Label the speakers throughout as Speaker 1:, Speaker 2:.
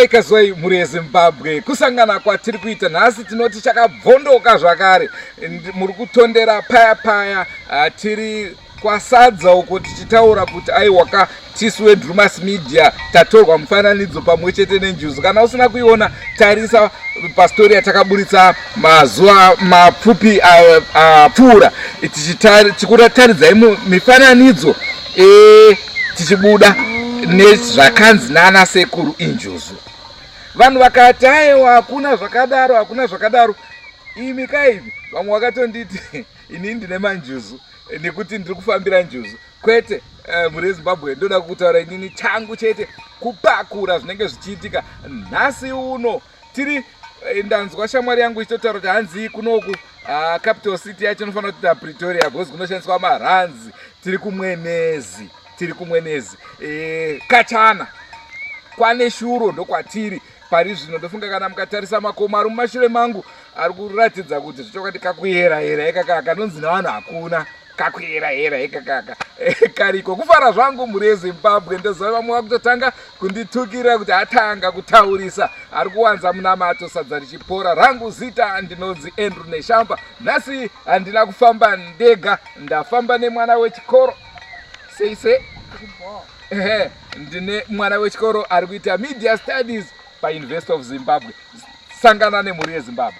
Speaker 1: Ikazwai mhuri yeZimbabwe, kusangana kwatiri kuita nhasi tinoti chakabvondoka zvakare. Muri kutondera paya paya tiri kwasadza uko tichitaura kuti aiwaka tisu weDrumas Media tatorwa mufananidzo pamwe chete nenjuzu. Kana usina kuiona tarisa pastori yatakaburitsa mazuva mapfupi apfuura tichikurataridzai mifananidzo e, tichibuda nezvakanzi nana sekuru injuzu. Vanhu vakati aiwa hakuna zvakadaro, hakuna zvakadaro. Imi kaimi vamwe vakatonditi ini ndine manjuzu nekuti ndiri kufambira njuzu. Kwete, mhuri yeZimbabwe, ndoda kutaura inini changu chete kupakura zvinenge zvichiitika nhasi uno. Tiri ndanzwa shamwari yangu ichitotaura kuti hanzi kunoku capital city yacho inofanira kuita Pretoria because kunoshandiswa maranzi. Tiri kumwenezi, tiri kumwenezi kachana kwane shuro ndokwatiri pari zvino. Ndofunga kana mukatarisa makomo ari mumashure mangu ari kuratidza kuti zvichokwadi kakuyera yera ikaka kanonzi nevanhu hakuna kakuyera yera ikakaka kariko. Kufara zvangu mhuri yeZimbabwe, ndoziva vamwe vakutotanga kunditukira kuti atanga kutaurisa, ari kuwanza munamato sadza richipora. Rangu zita ndinonzi Andrew Neshamba. Nhasi handina kufamba ndega, ndafamba nemwana wechikoro. Sei sei? Ehe, ndine mwana wechikoro ari kuita media studies paUniversity of Zimbabwe. Sangana nemhuri yeZimbabwe.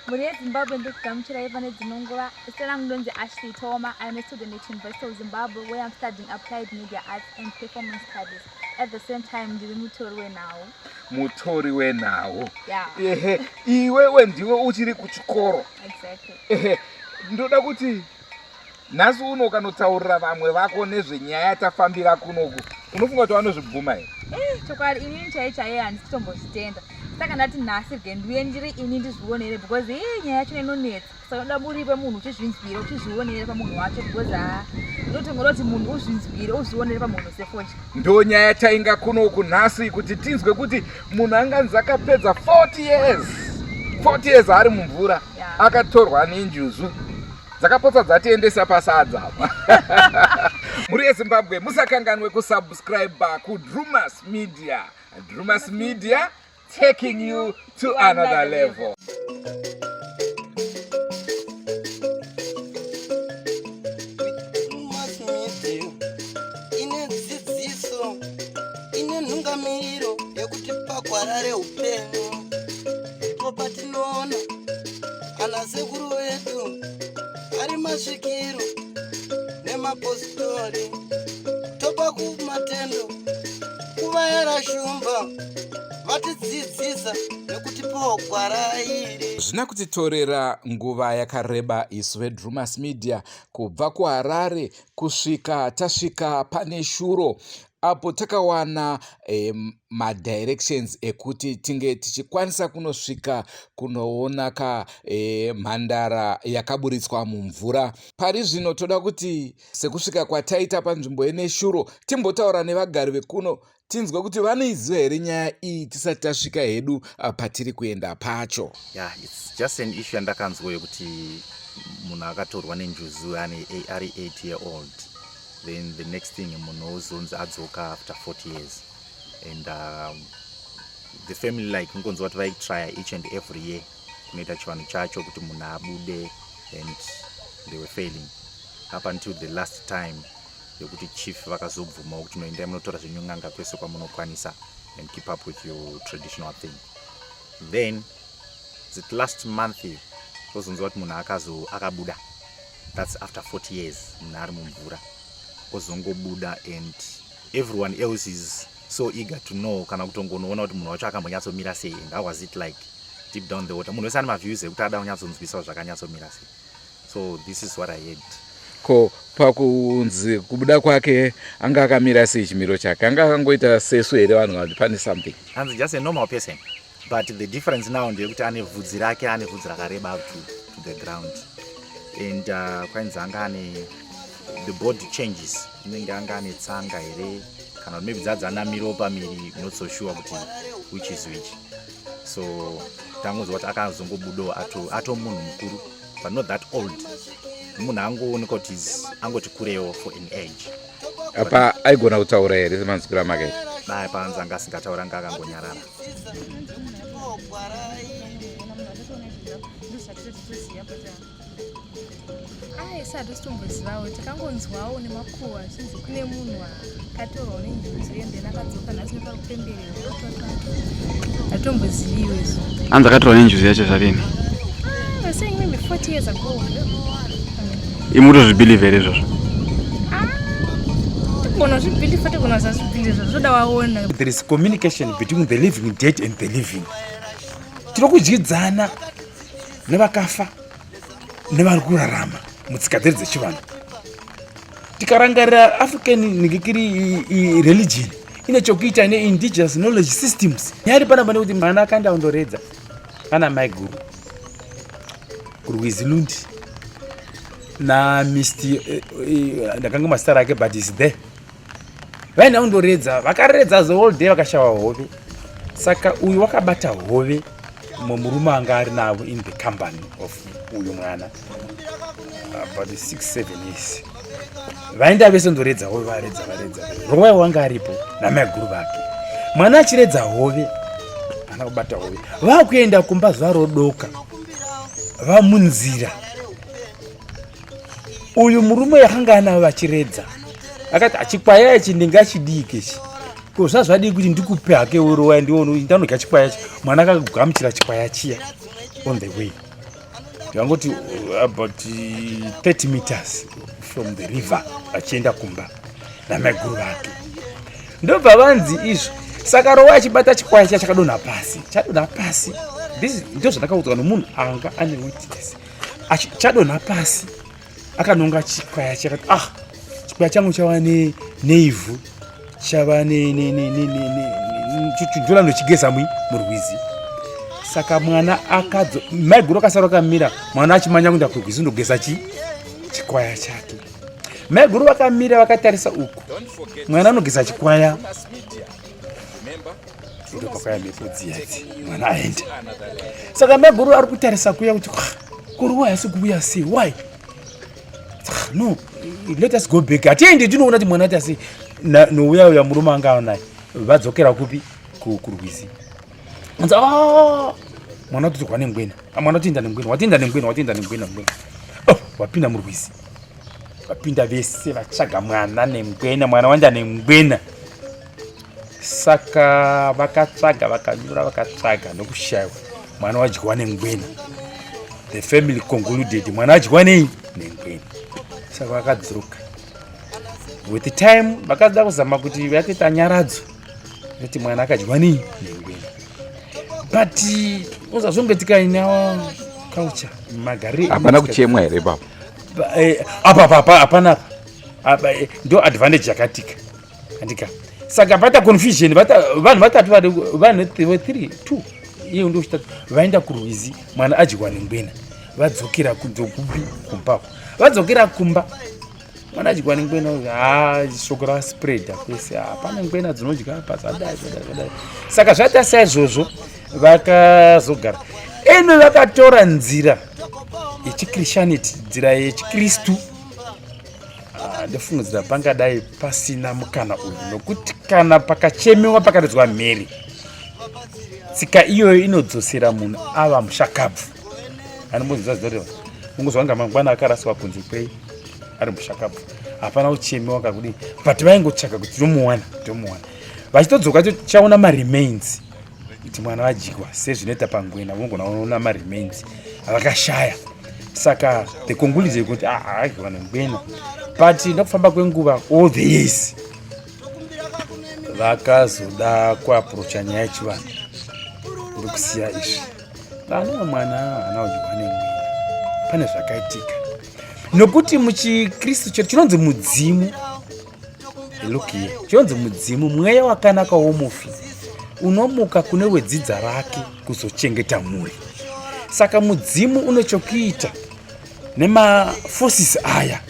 Speaker 2: Mhuri yeZimbabwe, ndikugamuchirai pane dzino nguva. Zita rangu ndonzi Ashley Toma. I'm a student at University of Zimbabwe where I'm studying applied media arts and performance studies. At the same time ndiri mutori wenhau.
Speaker 1: Mutori wenhau.
Speaker 2: Yeah.
Speaker 1: Ehe, iwewe ndiwe uchiri kuchikoro.
Speaker 2: Exactly.
Speaker 1: Ehe, ndoda kuti nhasi uno ukanotaurira vamwe vako nezvenyaya yatafambira kunoku, unofunga kuti vanozvibvuma here?
Speaker 2: Chokwadi inini chai chaiye handisi kutombozvitenda, saka ndati nhasi rege ndiuye ndiri ini ndizvionere, because ii nyaya yacho inonetsa. Saka ndoda muripe munhu uchizvinzwira uchizvionere pamunhu wacho, because haa ndotongoda kuti munhu uzvinzwire uzvionere pamunhu sefodya.
Speaker 1: Ndo nyaya tainga kunoku nhasi kuti tinzwe kuti munhu anganzi akapedza 40 years, 40 years ari mumvura, akatorwa nenjuzu dzakapotsa dzatiendesa pasadza. Mhuri yeZimbabwe, musakanganwe kusubscribe kuDrumas Media. Drumas Media, taking you to another level.
Speaker 3: Drumas Media ine dzidziso, ine nhungamiro yekuti pagwara reupenyu ndipo patinoona ana sekuru vedu ari masvikiro nemapostori. Topa kumatendo kuvayera shumba vatidzidzisa nekutipawo gwara iri.
Speaker 1: Zvina kutitorera nguva yakareba isu veDrumas Media kubva kuHarare kusvika tasvika pane shuro apo takawana madirections ekuti tinge tichikwanisa kunosvika kunoona ka mhandara yakaburitswa mumvura. Pari zvino toda kuti sekusvika kwataita panzvimbo yeNeshuro timbotaura nevagari vekuno tinzwe kuti vanoiziva here nyaya iyi tisati tasvika hedu patiri kuenda pacho.
Speaker 4: Yeah, it's just an issue yandakanzwa yekuti munhu akatorwa nenjuzu ane ari 8 year old, then the next thing munhu ozonzi adzoka after 40 years, and the family like ngonzwa kuti vaitrya each and every year kunoita chivanhu chacho kuti munhu abude, and they were failing up until the last time yekuti chief vakazobvumawo kuti noendai munotora zvenyu n'anga kwese kwamunokwanisa and keep up with your traditional thing. Then the last month tozonzwa kuti munhu akazo akabuda. That's after 40 years munhu ari mumvura ozongobuda, and everyone else is so eager to know kana kutongonoona kuti munhu wacho akambonyatsomira sei and how was it like deep down the water. Munhu wese ane maviews ekuti ada kunyatsonzwisa zvakanyatsomira sei. So this is what I heard.
Speaker 1: Ko pakunzi kubuda kwake anga akamira sei? Chimiro chake anga akangoita sesu here vanhu vati pane something?
Speaker 4: Hanzi just a normal person, but the difference now ndeyekuti ane vhudzi rake, ane vhudzi rakareba up to the ground, and kwainzi anga ane the body changes, inenge anga ane tsanga here kana kuti maybe dzadzanamirawo pamiri, not so sure kuti which is which. So tangonzwa kuti akazongobudawo ato munhu mukuru, but not that old. Munhu angooneka kuti angoti kurewo for an age.
Speaker 1: Apa aigona kutaura here semanzwiro amakaita?
Speaker 4: Dai panzi anga asingataura, anga akangonyarara.
Speaker 3: nekutipawo gwara iri.
Speaker 5: Ai, sa hatisi tombozivawo, takangonzwawo nemakuhwa zvinzi kune munhu akatorwa nenjuzu and then akadzoka nhasi nepari kupembererwa. Hatomboziviwo isu.
Speaker 6: Hanzi akatorwa nenjuzu yacho zvadini?
Speaker 5: Ah, we're saying maybe 40 years ago.
Speaker 6: Imi kutozvibhilivha here izvozvo?
Speaker 5: Tigona zvibhilivha, tigona zvazvibhilivha, zvoda waona.
Speaker 7: There is communication between the living dead and the living. Tiri kudyidzana nevakafa nevari kurarama mutsika dzedu dzechivanhu. Tikarangarira African ningikiri religion ine chokuita neindigenous knowledge systems. Nyaya iri panapa nekuti mwana akaenda kundoredza ana mai guru kurwizi Lundi naMr ndakanga mazita rake, but is there, vaenda kundoredza, vakaredza the whole day, vakashawa hove. Saka uyu wakabata hove, mumwe murume anga ari navo in the company of uyu mwana about 6 7 years. Vaenda vese ndoredza hove, varedza, varedza, rowai wanga aripo namaiguru vake. Mwana achiredza hove, ana kubata hove, vakuenda kumba, zuva rodoka, vamunzira, uyu murume yakanga anavo vachiredza akati, "Chikwaya ichi ndingachidike ichi, ko zvazvadii kuti ndikupe hake urowai ndione ndanodya chikwaya ichi?" Mwana akagamuchira chikwaya chiya. On the way, ndingangoti about 30 meters from the river, vachienda kumba namaiguru vake, ndobva vanzi izvo. Saka rowa achibata chikwaya chiya, chakadonha pasi, chadonha pasi. Ndo zvandakaudzwa nomunhu anga ane witness. Chadonha pasi, akanonga chikwaya chakati, "Ah, chikwaya changu chava neivhu, chava ndola ndochigeza murwizi." Saka mwana akadzo, maiguru akasara akamira, mwana achimanya kuenda kurwizi ndogeza chikwaya chake. Maiguru vakamira vakatarisa uku, mwana anogeza chikwaya. Ndopakauya mhepo dziyadzi, mwana aenda. Saka maiguru ari kutarisa kuya kuti kuri why asi kuuya sei, why no, let us go back, hatiendi tinoona kuti mwana ati asi nouya uya murume anga anaye. Vadzokera kupi? Kurwizi. Anzi, "Ah, mwana watotorwa nengwena. Ah, mwana watoenda nengwena, watoenda nengwena, watoenda nengwena, ngwena." Oh, wapinda murwizi, vapinda vese vatsvaga mwana nengwena, mwana waenda nengwena. Saka vakatsvaga, vakanyura, vakatsvaga nokushayiwa, mwana wadyiwa nengwena. The family concluded mwana adyiwa nei? Nengwena. Saka vakadzoka. With the time vakada kuzama kuti vatoita nyaradzo kuti mwana akadyiwa nei? Nengwena. But uzazvonge tikainawa culture, magariro.
Speaker 1: Hapana kuchemwa here ipapo?
Speaker 7: Apa apa hapana apa, ndo advantage yakatika andika. Saka paita confusion, vanhu vatatu, vanhu 3 2, iye ndo chitatu, vaenda kurwizi, mwana adyiwa nengwena. Vadzokera kupi? Kumbako. Vadzokera kumba, mwana adyiwa nengwena. Ha, shoko raspreada kwese, hapana ngwena dzinodya apa, zvadai, zvadai, zvadai. Saka zvaita saizvozvo, vakazogara eno, vakatora nzira yechiChristianity, nzira yechikristu. Ah, ndofungidzira pangadai pasina mukana uyu, nokuti kana pakachemewa, pakaridzwa mhere, tsika iyoyo inodzosera munhu ava mushakabvu. Anombonzwa zvinoreva, ungozwa nga mangwana akaraswa kunze kwei, ari mushakabvu. Hapana kuchemewa kakudii, but vaingotsvaka kuti tomuwana, tomuwana. Vachitodzoka, tichaona maremains kuti mwana vadyiwa sezvinoita pangwena, vongona kuona maremains, vakashaya. Saka the conclusion yekuti adyiwa nengwena. But nokufamba kwenguva, all the years, vakazoda kuapproacha nyaya yechivanhu ndokusiya izvi. Vana, mwana haana kudyiwa nengwena, pane zvakaitika, nokuti muchikristu chedu chinonzi mudzimu, look here, chinonzi mudzimu, mweya wakanaka womufi unomuka kune wedzidza rake kuzochengeta mhuri. Saka mudzimu une chokuita nemaforces aya.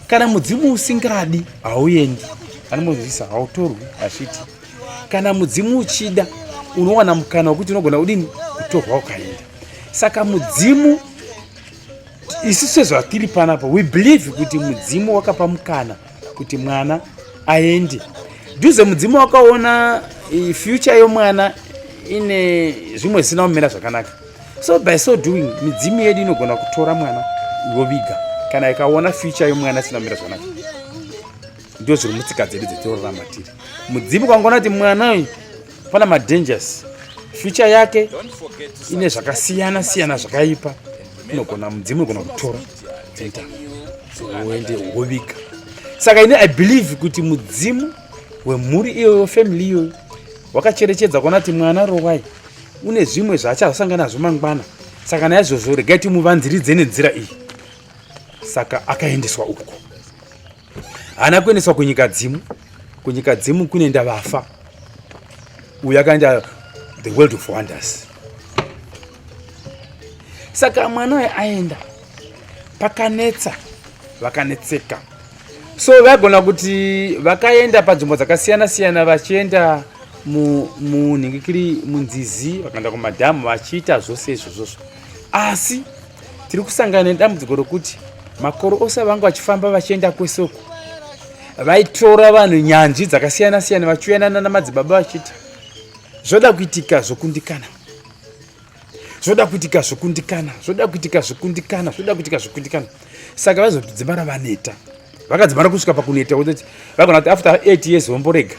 Speaker 7: Kana mudzimu usingadi, hauendi, anombozvisa, hautorwi, hazviti. Kana mudzimu uchida, unowana mukana wekuti unogona kudini? Kutorwa ukaenda. Saka mudzimu, isu sezvatiri panapa, we believe kuti mudzimu wakapa mukana kuti mwana aende dhuze. Mudzimu wakaona future yomwana. ine zvimwe zvisina kumira zvakanaka. So by so doing, midzimu yedu inogona kutora mwana yoviga kana ikaona future yemwana isina kumira zvakanaka. Ndio zviri mutsika dzedu dzetorarama tiri. Mudzimu ukangoona kuti mwana uyu pana madangers, future yake ine zvakasiyana siyana zvakaipa, inogona mudzimu unogona kutora dzoita uende woviga. Saka ini I believe kuti mudzimu wemhuri iyoyo, family iyoyo, wakacherechedza kuona kuti mwana Rowai une zvimwe zvaachazosangana nazvo mangwana, saka naizvozvo regai timuvanziridze nenzira iyi. Saka akaendeswa uko, haana kuendeswa kunyika dzimu. Kunyika dzimu kunoenda vafa, uyu akaenda the world of wonders. Saka mwana uyu aenda pakanetsa, vakanetseka. So vaigona kuti vakaenda panzvimbo dzakasiyana siyana, vachienda munhingikiri munzizi, vakaenda kumadhamu, vachiita zvose izvozvozvo. Asi tiri kusangana nedambudziko rokuti makore ose vanga vachifamba vachienda kwese uku, vaitora vanhu nyanzvi dzakasiyana siyana vachiuyanana namadzibaba vachiti zvoda kuitika zvokundikana, zvoda kuitika zvokundikana, zvoda kuitika zvokundikana, zvoda kuitika zvokundikana. Saka vazodzimara vaneta, vakadzimara kusvika pakuneta kutoti vagona kuti after 8 years vomborega,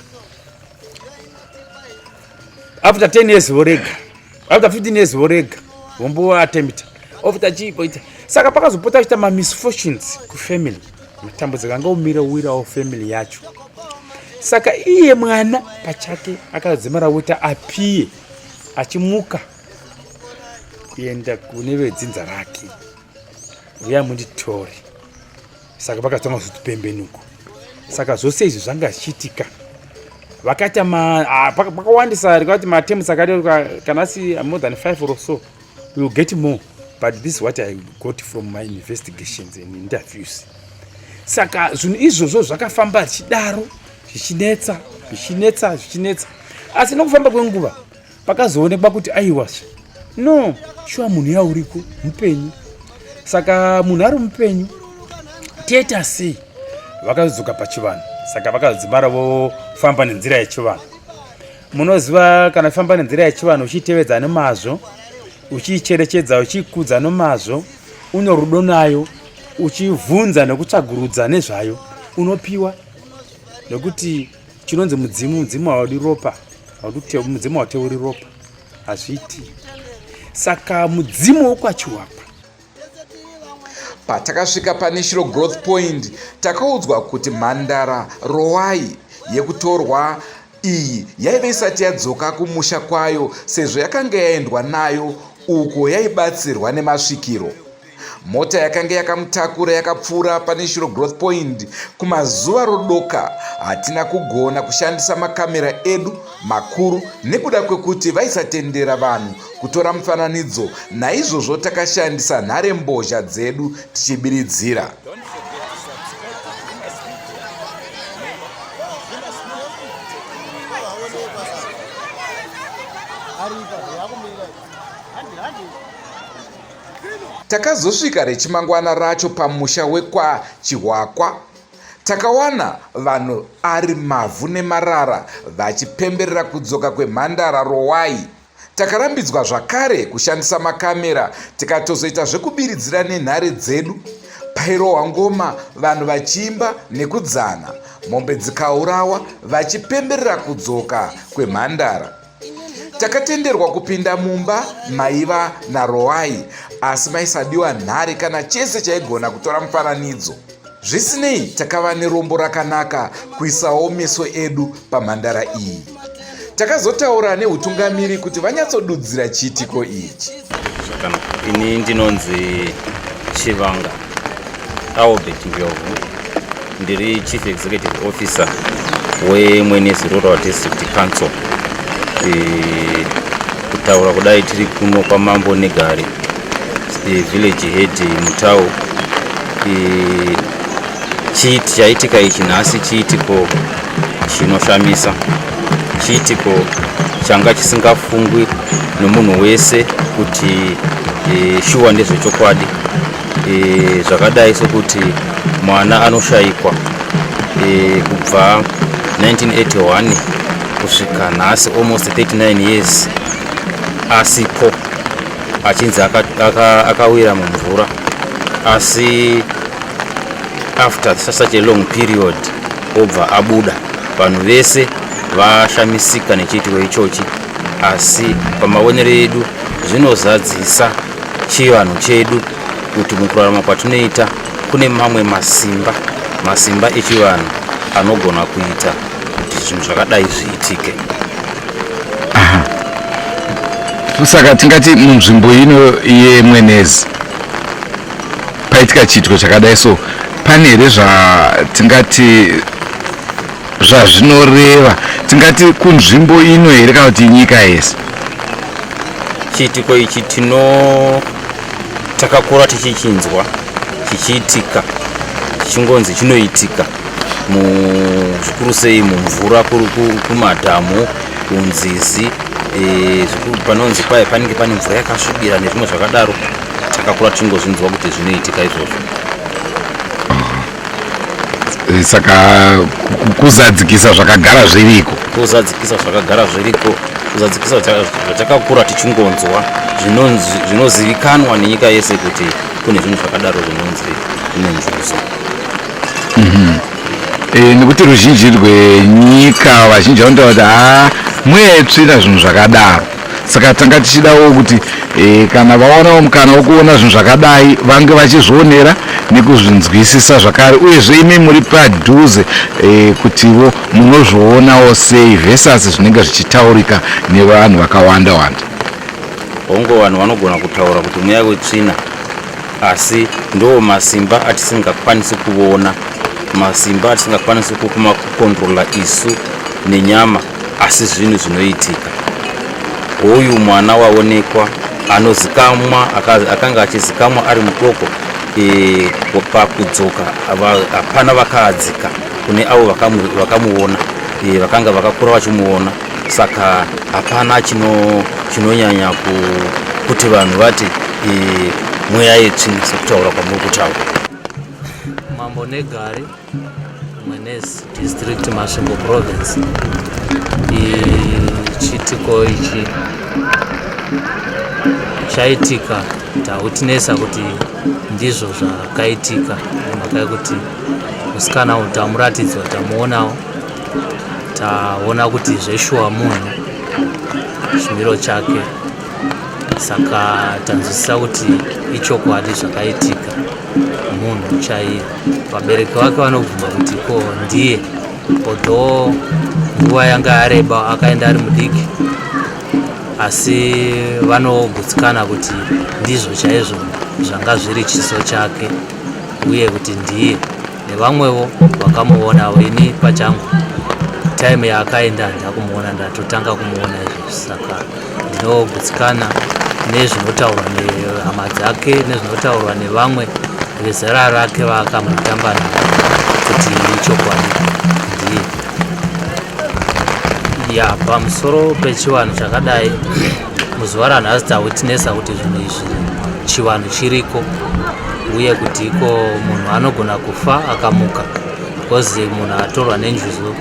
Speaker 7: after 10 years vorega, after 15 years vorega, vomboatempta after chipoita. Saka pakazopota achiita mamisfortunes kufamily, matambudziko anga umira wirawo family yacho. Saka iye mwana pachake akadzimara woita apiye achimuka kuenda kune vedzinza rake, uya munditore. Saka vakatanga kuzoti pembenuko. Saka zvose izvi zvanga zvichiitika, vakaita pakawandisa rikati maattempts akati kana asi more than 5 or so, we will get more, but this is what I got from my investigations and interviews. Saka zvinhu izvozvo zvakafamba zvichidaro, zvichinetsa, zvichinetsa, zvichinetsa. Asi nokufamba kwenguva pakazoonekwa kuti aiwa, no, shuwa munhu yauriko mupenyu. Saka munhu ari mupenyu toita sei? Vakazodzoka pachivanhu. Saka vakazodzimara vofamba nenzira yechivanhu. Munoziva, kana famba nenzira yechivanhu uchiitevedza nemazvo, uchiicherechedza, uchiikudza nomazvo, une rudo nayo, uchivhunza nekutsvagurudza nezvayo, unopiwa. Nekuti chinonzi mudzimu, mudzimu haudi ropa, mudzimu hauteuri ropa, hazviiti. Saka mudzimu wokwaChiwapa.
Speaker 1: Patakasvika paNational Growth Point, takaudzwa kuti mhandara Rowai yekutorwa iyi yaive isati yadzoka kumusha kwayo sezvo yakanga yaendwa nayo uko yaibatsirwa nemasvikiro. Mota yakanga yakamutakura yakapfuura paNational Growth Point kumazuva rodoka. Hatina kugona kushandisa makamera edu makuru nekuda kwekuti vaisatendera vanhu kutora mufananidzo, naizvozvo takashandisa nharembozha dzedu tichibiridzira. Takazosvika rechimangwana racho pamusha wekwaChihwakwa. Takawana vanhu ari mavhu nemarara vachipemberera kudzoka kwemhandara Rowai. Takarambidzwa zvakare kushandisa makamera tikatozoita zvekubiridzira nenhare dzedu. Pairohwa ngoma vanhu vachiimba nekudzana, mombe dzikaurawa vachipemberera kudzoka kwemhandara. Takatenderwa kupinda mumba maiva naRowai asi maisadiwa nhare kana chese chaigona kutora mufananidzo. Zvisinei, takava nerombo rakanaka kuisawo meso edu pamhandara iyi. Takazotaura neutungamiri kuti vanyatsodudzira chiitiko ichi.
Speaker 8: Zvakanaka. Ini ndinonzi Chivanga Albert Ndlovu, ndiri Chief Executive Officer weMwenezi Rural District Council. Kutaura kudai tiri kuno kwaMambo Negari, village head Mutau. Chiiti chaitika ichi nhasi chiitiko chinoshamisa, chiitiko changa chisingafungwi nomunhu wese kuti shuwa ndezvechokwadi. Zvakadai sokuti mwana anoshayikwa kubva 1981 kusvika nhasi, almost 39 years. asipo achinzi akawira aka, aka mumvura asi after such a long period obva abuda vanhu vese vashamisika nechiitiko ichochi asi pamaonero edu zvinozadzisa chivanhu chedu kuti mukurarama kwatinoita kune mamwe masimba masimba echivanhu anogona kuita kuti zvinhu zvakadai zviitike.
Speaker 1: Aha. Saka tingati munzvimbo ino yeMwenezi paitika chiitiko chakadai so pane here zvatingati zvazvinoreva tingati kunzvimbo ino here kana kuti nyika yese?
Speaker 8: Chiitiko ichi tino takakura tichichinzwa chichiitika chichingonzi chinoitika zvikuru sei mumvura kumadhamu kunzizi e, panonzi paye panenge pane mvura yakasvibira nezvimwe zvakadaro takakura tichingozvinzwa kuti zvinoitika izvozvo.
Speaker 1: Eh, saka kuzadzikisa zvakagara zviriko
Speaker 8: kuzadzikisa zvakagara zviriko kuzadzikisa zvatakakura tichingonzwa zvinozivikanwa nenyika yese kuti kune zvinhu zvakadaro zvinonzi zvine njuzu.
Speaker 1: Eh, nekuti ruzhinji rwenyika vazhinji vanotaura kuti haa mweya yetsvina zvinhu zvakadaro saka tanga tichidawo kuti e, kana vaonawo mukana wekuona zvinhu zvakadai vange vachizvionera nekuzvinzwisisa zvakare uyezve imi muri padhuze e, kutiwo munozvionawo sei versus zvinenge zvichitaurika nevanhu vakawanda wanda.
Speaker 8: Hongu vanhu vanogona kutaura kuti mweya wetsvina asi ndoo masimba atisingakwanisi kuona masimba atisingakwanisi kukontrola isu nenyama asi zvinhu zvinoitika hoyu mwana waonekwa anozikamwa akanga achizikamwa ari mudoko e, pakudzoka hapana vakaadzika kune avo vakamuona e, vakanga vakakura vachimuona saka hapana chinonyanya kuti vanhu vati e, mweya yetsvina sekutaura kwamuri kutaura.
Speaker 9: Mambo Negari, Mwenezi District, Masvingo Province. Chiitiko ichi chaitika takutinetsa kuti ndizvo zvakaitika nemhaka yekuti musikana uyu tamuratidzwa tamuonawo taona kuti zveshuwa munhu chimiro chake saka tanzwisisa kuti ichokwadi zvakaitika munhu chaiye vabereki vake vanobvuma kuti ko ndiye although nguva yanga yareba akaenda ari mudiki asi vanogutsikana kuti ndizvo chaizvo zvanga zviri chiso chake uye kuti ndiye nevamwewo vakamuonawo ini pachangu time yaakaenda ndakumuona ndatotanga kumuona izvozvi saka ndinogutsikana nezvinotaurwa nehama dzake nezvinotaurwa nevamwe vezera rake vaakambotamba navo kuti ichokwadi ndiye ya pamusoro pechivanhu chakadai muzuva ranhasi tawitinesa kuti zvinhu izvi chivanhu chiriko uye kuti iko munhu anogona kufa akamuka because munhu atorwa nenjuzu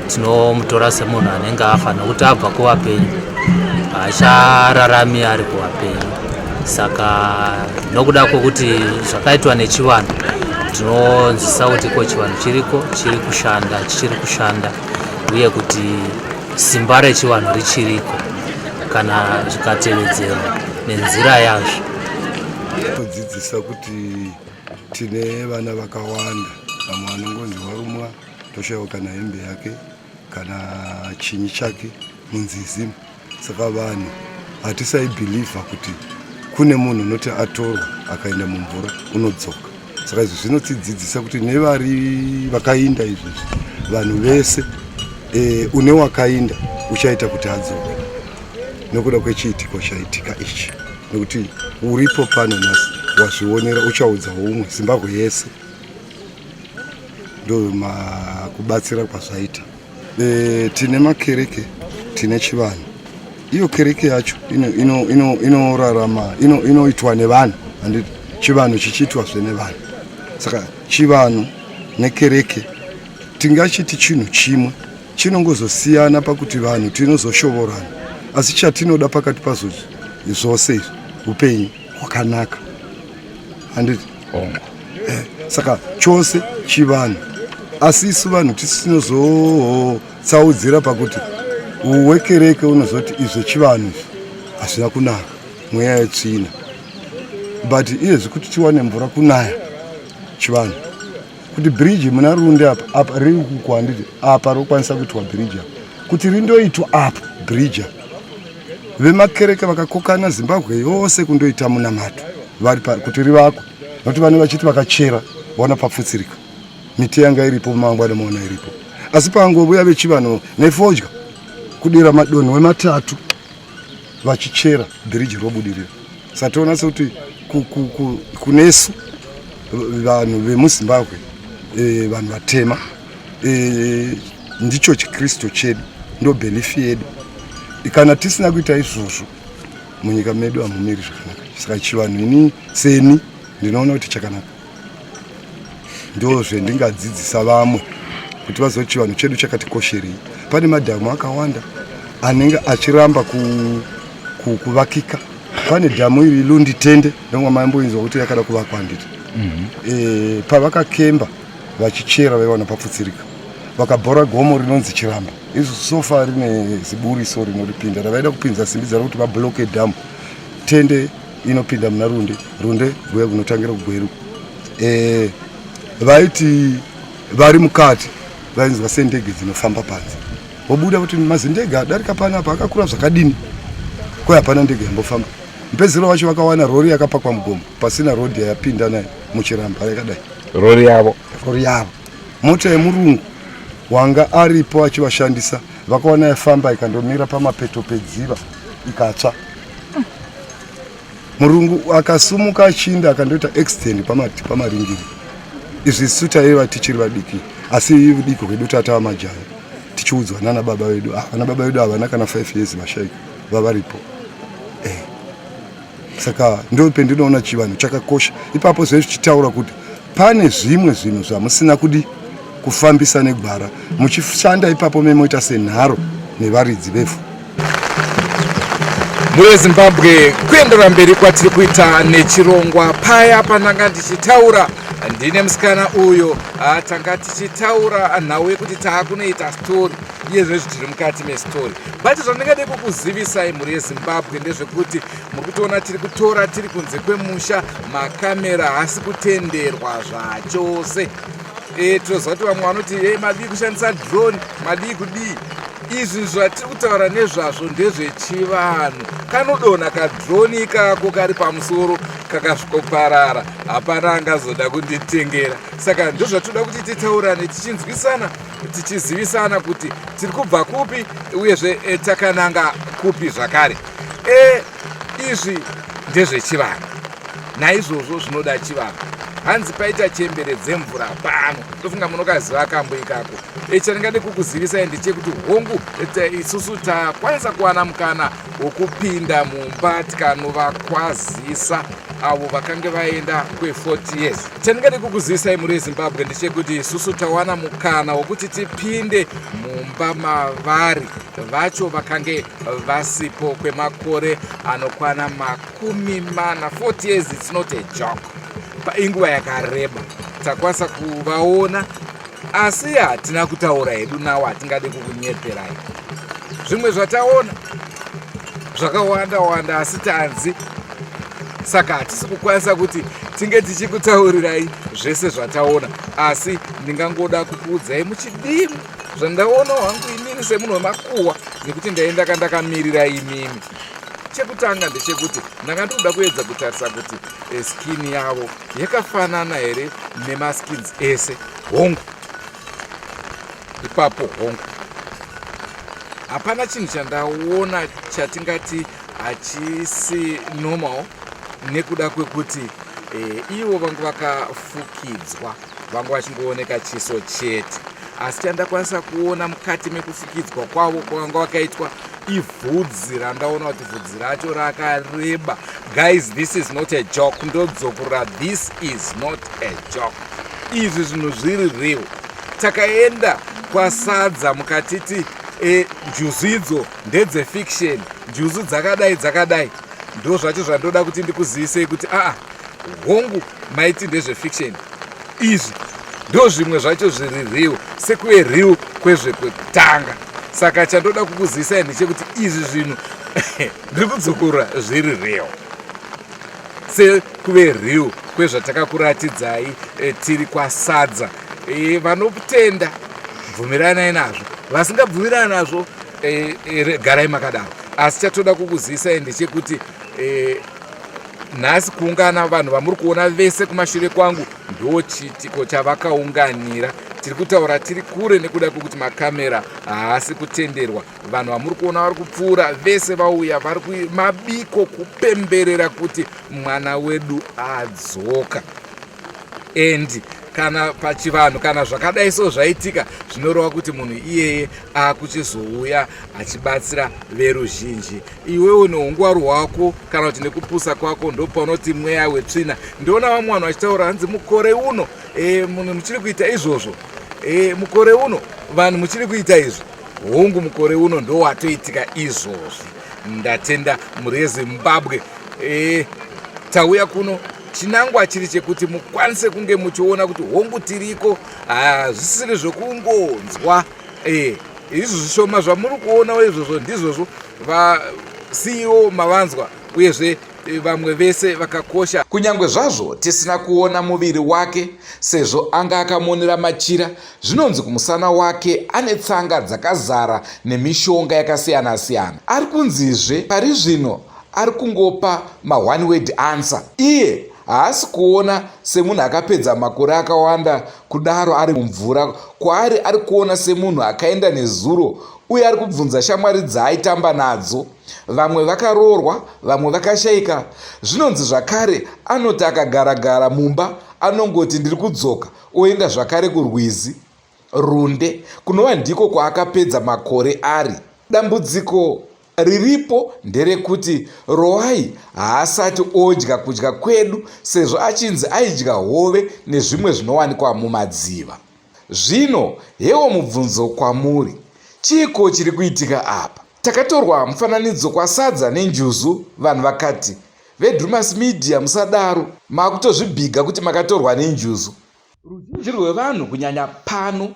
Speaker 9: tinomutora semunhu anenge afa nokuti abva kuvapenyu haachararami ari kuvapenyu saka nokuda kwokuti zvakaitwa nechivanhu tinonzwisisa kuti ko chivanhu chiriko chiri kushanda chichiri kushanda uye kuti simba rechivanhu richiriko kana zvikatevedzerwa nenzira yazvo.
Speaker 10: Todzidzisa kuti tine vana vakawanda vamwe vanongonzi varumwa toshaiwa kana hembe yake kana chinyi chake munzizi saka vanhu hatisaibhilivha kuti kune munhu unoti atorwa akaenda mumvura unodzoka saka izvi zvinotidzidzisa kuti nevari vakainda izvezvi vanhu vese e, une wakainda uchaita kuti adzoke nokuda kwechiitiko chaitika ichi nekuti uripo pano nhasi wazvionera uchaudza umwe zimbabwe yese ndo kubatsira kwazvaita e, tine makereke tine chivanhu iyo kereke yacho inorarama ino, ino, inoitwa ino nevanhu handiti chivanhu chichiitwazve nevanhu saka chivanhu nekereke tingachiti chinhu chimwe chinongozosiyana pakuti vanhu tinozoshovorana asi chatinoda pakati pazvo Zvose izvi upenyu hwakanaka, handiti? Eh, saka chose chivanhu, asi isu vanhu tisu tinozotsaudzira pakuti wekereke unozoti izvo chivanhu izvi hazvina kunaka, mweya yetsvina. But iyezvi kuti tiwane mvura kunaya chivanhu, kuti bhiriji muna Runde apa apa riri kuko, handiti? Apa rokwanisa kuitwa bhiriji apa, kuti rindoitwa apa bhiriji apa, vemakereke vakakokana Zimbabwe yose kundoita munamato vari kuti rivakwe, nokuti vane vachiti vakachera vaona papfutsirika, miti yanga iripo mangwana maona iripo. Asi pangovuya vechivanhu nefodya kudira madonhwe matatu vachichera, bhiriji robudirira. Satoona sekuti kunesu vanhu vemuZimbabwe, vanhu vatema, ndicho chiKristu chedu, ndo belief yedu. Kana tisina kuita izvozvo, munyika medu hamumiri zvakanaka. Saka chivanhu, ini seni ndinoona kuti chakanaka. Ndo zvendingadzidzisa vamwe kuti vazive chivanhu chedu chakatikosherei. Pane madhamu akawanda anenge achiramba kuvakika. Pane dhamu iri Lunditende, ndomwa maimboinzwa kuti yakada kuvakwa, handiti? Pavakakemba vachichera vaiwana papfutsirika, vakabhora gomo rinonzi Chiramba. Izvo sofa rine ziburiso rinoripinda ravaida kupinza simbi dzaro kuti vabloke dhamu. Tende inopinda muna Runde, Runde guya kunotangira kuGweru. Vaiti vari mukati vainzwa sendege dzinofamba panze, vobuda kuti mazindege adarika panapa akakura zvakadini, kwe hapana ndege yambofamba. Mupedzisiro wacho vakawana rori yakapakwa mugomo pasina rodhi yayapinda nayo muChiramba yakadai.
Speaker 1: Rori yavo?
Speaker 10: Rori yavo, mota yemurungu wanga aripo achivashandisa. Vakaona yafamba ikandomira pamapeto pedziva ikatsva. Murungu akasumuka achinda akandoita accident pamaringiri. Izvi isu taiva tichiri vadiki, asi udiki hwedu tatava majaya tichiudzwa nana baba vedu. Ah, vana baba vedu havana kana 5 years vashaika, vavaripo. Saka ndo pendinoona chivanhu chakakosha ipapo. Zve zvichitaura kuti pane zvimwe zvinhu zvamusina kudi kufambisa negwara, muchishanda ipapo memoita senharo nevaridzi vevhu.
Speaker 1: Mhuri yeZimbabwe, kuendera mberi kwatiri kuita nechirongwa, paya pandanga ndichitaura ndine musikana uyo, tanga tichitaura nhau yekuti taakunoita story. Iye zvinezvi tiri mukati mestory, but zvandingade kukuzivisai, mhuri yeZimbabwe, ndezvekuti muri kutoona tiri kutora tiri kunze kwemusha. Makamera haasi kutenderwa zvachose. Tinoziva kuti vamwe vanoti e, madii kushandisa drone, madii kudii. Izvi zvatiri kutaura nezvazvo ndezvechivanhu. Kanodonha kadrone ikako kari pamusoro kakasvikoparara, hapana angazoda kunditengera. Saka ndozvatinoda kuti titaurane, tichinzwisana, tichizivisana kuti tiri kubva kupi, uyezve takananga kupi zvakare. Izvi ndezvechivanhu, naizvozvo zvinoda chivanhu. Hanzi paita chembere dzemvura pano, ndofunga munokaziva kambo ikako. Chandingade kukuzivisai ndechekuti hongu, isusu takwanisa kuwana mukana wokupinda mumba tikanovakwazisa avo vakange vaenda kwe40 years. Chandingade kukuzivisai, mhuri yeZimbabwe, ndechekuti isusu tawana mukana wokuti tipinde mumba mavari vacho vakange vasipo kwemakore anokwana 40. 40 years, it's not a joke, inguva yakareba. Takwanisa kuvaona, asi hatina kutaura hedu nawo, hatingade kukunyeperai. Zvimwe zvataona zvakawanda wanda, asi tanzi saka hatisi kukwanisa kuti tinge tichikutaurirai zvese zvataona. Asi ndingangoda kukuudzai muchidimu zvandaona hangu inini semunhu wemakuhwa, nekuti ndaenda kandakamirira imimi. Chekutanga ndechekuti ndanga ndinoda kuedza kutarisa kuti skin yavo yakafanana here nemaskins ese. Hongu, ipapo hongu, hapana chinhu chandaona chatingati hachisi normal, nekuda kwekuti ivo vangu vakafukidzwa, vangu vachingooneka chiso chete. Asi chandakwanisa kuona mukati mekufukidzwa kwavo kwavanga vakaitwa ivhudzi randaona kuti vhudzi racho rakareba. Guys, this is not a joke. Ndodzokorora, this is not a joke. Izvi zvinhu zviri real. Takaenda kwaSadza mukatiti njuzu idzo ndedzefiction, njuzu dzakadai dzakadai. Ndo zvacho zvandoda kuti ndikuzivisei kuti aa, hongu maiti ndezvefiction izvi, ndo zvimwe zvacho zviri real, sekuve real kwezvekwekutanga. Saka chandoda kukuzivisai ndechekuti izvi zvinhu ndiri kudzokorora zviri real, sekuve real kwezvatakakuratidzai eh, tiri kwaSadza. Eh, vanotenda bvumiranai nazvo, vasingabvumirani nazvo eh, garai makadaro. Asi chatoda kukuzivisai ndechekuti nhasi kuungana vanhu vamuri kuona vese kumashure kwangu ndo chiitiko chavakaunganira. Tiri kutaura tiri kure nekuda kwekuti makamera haasi kutenderwa. Vanhu vamuri kuona vari kupfuura vese vauya vari kumabiko kupemberera kuti mwana wedu adzoka. And kana pachivanhu kana zvakadai so zvaitika, zvinoreva kuti munhu iyeye akuchizouya achibatsira veruzhinji. Iwewo neungwaru hwako kana kuti nekupusa kwako ndopaunoti mweya wetsvina. Ndiona vamwe vanhu vachitaura hanzi mukore uno e, munhu muchiri kuita izvozvo e, mukore uno vanhu muchiri kuita izvi. Hongu, mukore uno ndowatoitika izvozvi. Ndatenda mhuri yeZimbabwe. E, tauya kuno chinangwa chiri chekuti mukwanise kunge muchiona kuti hongu tiriko, hazvisiri zvekungonzwa. E, izvi zvishoma zvamuri kuonawo izvozvo ndizvozvo vaCEO mavanzwa, uyezve vamwe vese vakakosha. Kunyange zvazvo tisina kuona muviri wake sezvo anga akamonera machira, zvinonzi kumusana wake ane tsanga dzakazara nemishonga yakasiyana-siyana. Ari kunzizve pari zvino ari kungopa ma-one word answer. Iye haasi kuona semunhu akapedza makore akawanda kudaro ari mumvura. Kwaari ari kuona semunhu akaenda nezuro uye ari kubvunza shamwari dzaaitamba nadzo. Vamwe vakaroorwa, vamwe vakashaika. Zvinonzi zvakare anoti akagaragara mumba anongoti ndiri kudzoka oenda zvakare kurwizi Runde kunova ndiko kwaakapedza makore ari. Dambudziko riripo nderekuti Rowai haasati odya kudya kwedu sezvo achinzi aidya hove nezvimwe zvinowanikwa mumadziva. Zvino hewo mubvunzo kwamuri, chiiko chiri kuitika apa? Takatorwa mufananidzo kwaSadza nenjuzu vanhu vakati veDrumas Media musadaro makutozvibhiga kuti makatorwa nenjuzu. Ruzhinji rwevanhu kunyanya pano,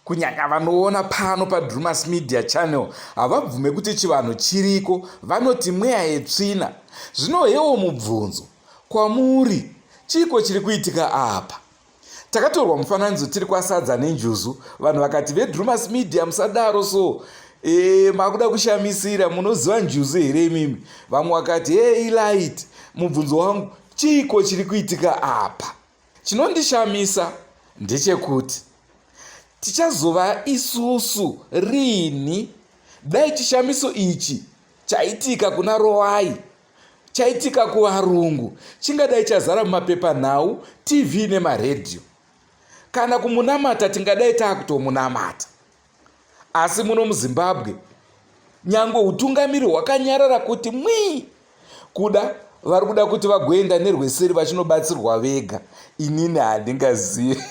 Speaker 1: kunyanya vanoona pano paDrumas Media Channel havabvume kuti chivanhu chiriko, vanoti mweya yetsvina. Zvino hewo mubvunzo kwamuri, chiiko chiri kuitika apa? Takatorwa mufananidzo tiri kwaSadza nenjuzu vanhu vakati veDrumas Media musadaro so e, makuda kushamisira munoziva njuzu here imimi? Vamwe vakati hey light. Mubvunzo wangu, chiiko chiri kuitika apa? Chinondishamisa ndechekuti tichazova isusu riini dai chishamiso ichi chaitika kuna Rowai, chaitika kuvarungu, chingadai chazara mumapepanhau, TV nemaredhiyo. Kana kumunamata tingadai taakutomunamata. Asi muno muZimbabwe nyangwe hutungamiri hwakanyarara kuti mwii, kuda vari kuda kuti vagoenda nerweseri vachinobatsirwa vega. Inini handingazivi.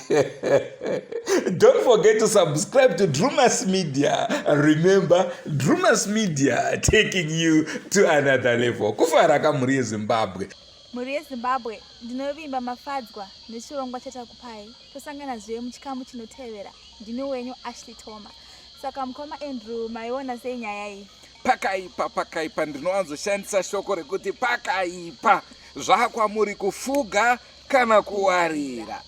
Speaker 1: Don't forget to subscribe to Drumas Media. Remember, Drumas Media taking you to another level. Kufara kamhuri yeZimbabwe.
Speaker 2: Mhuri yeZimbabwe, ndinovimba mafadzwa nechirongwa chatakupai. Tosangana zve muchikamu chinotevera. Ndini wenyu Ashley Toma. Saka mukoma Andrew, maiona sei nyaya iyi?
Speaker 1: Pakaipa, pakaipa. Ndinowanzoshandisa shoko rekuti pakaipa. Zvakwamuri kufuga kana kuwarira.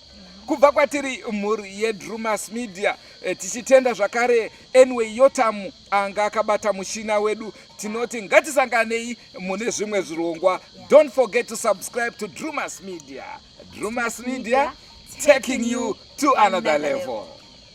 Speaker 1: Kubva kwatiri mhuri yeDrumas Media, tichitenda zvakare Anyway Yotamu anga akabata mushina wedu. Tinoti ngatisanganei mune zvimwe zvirongwa. Don't forget to subscribe to Drumas Media. Drumas Media, taking you to another level.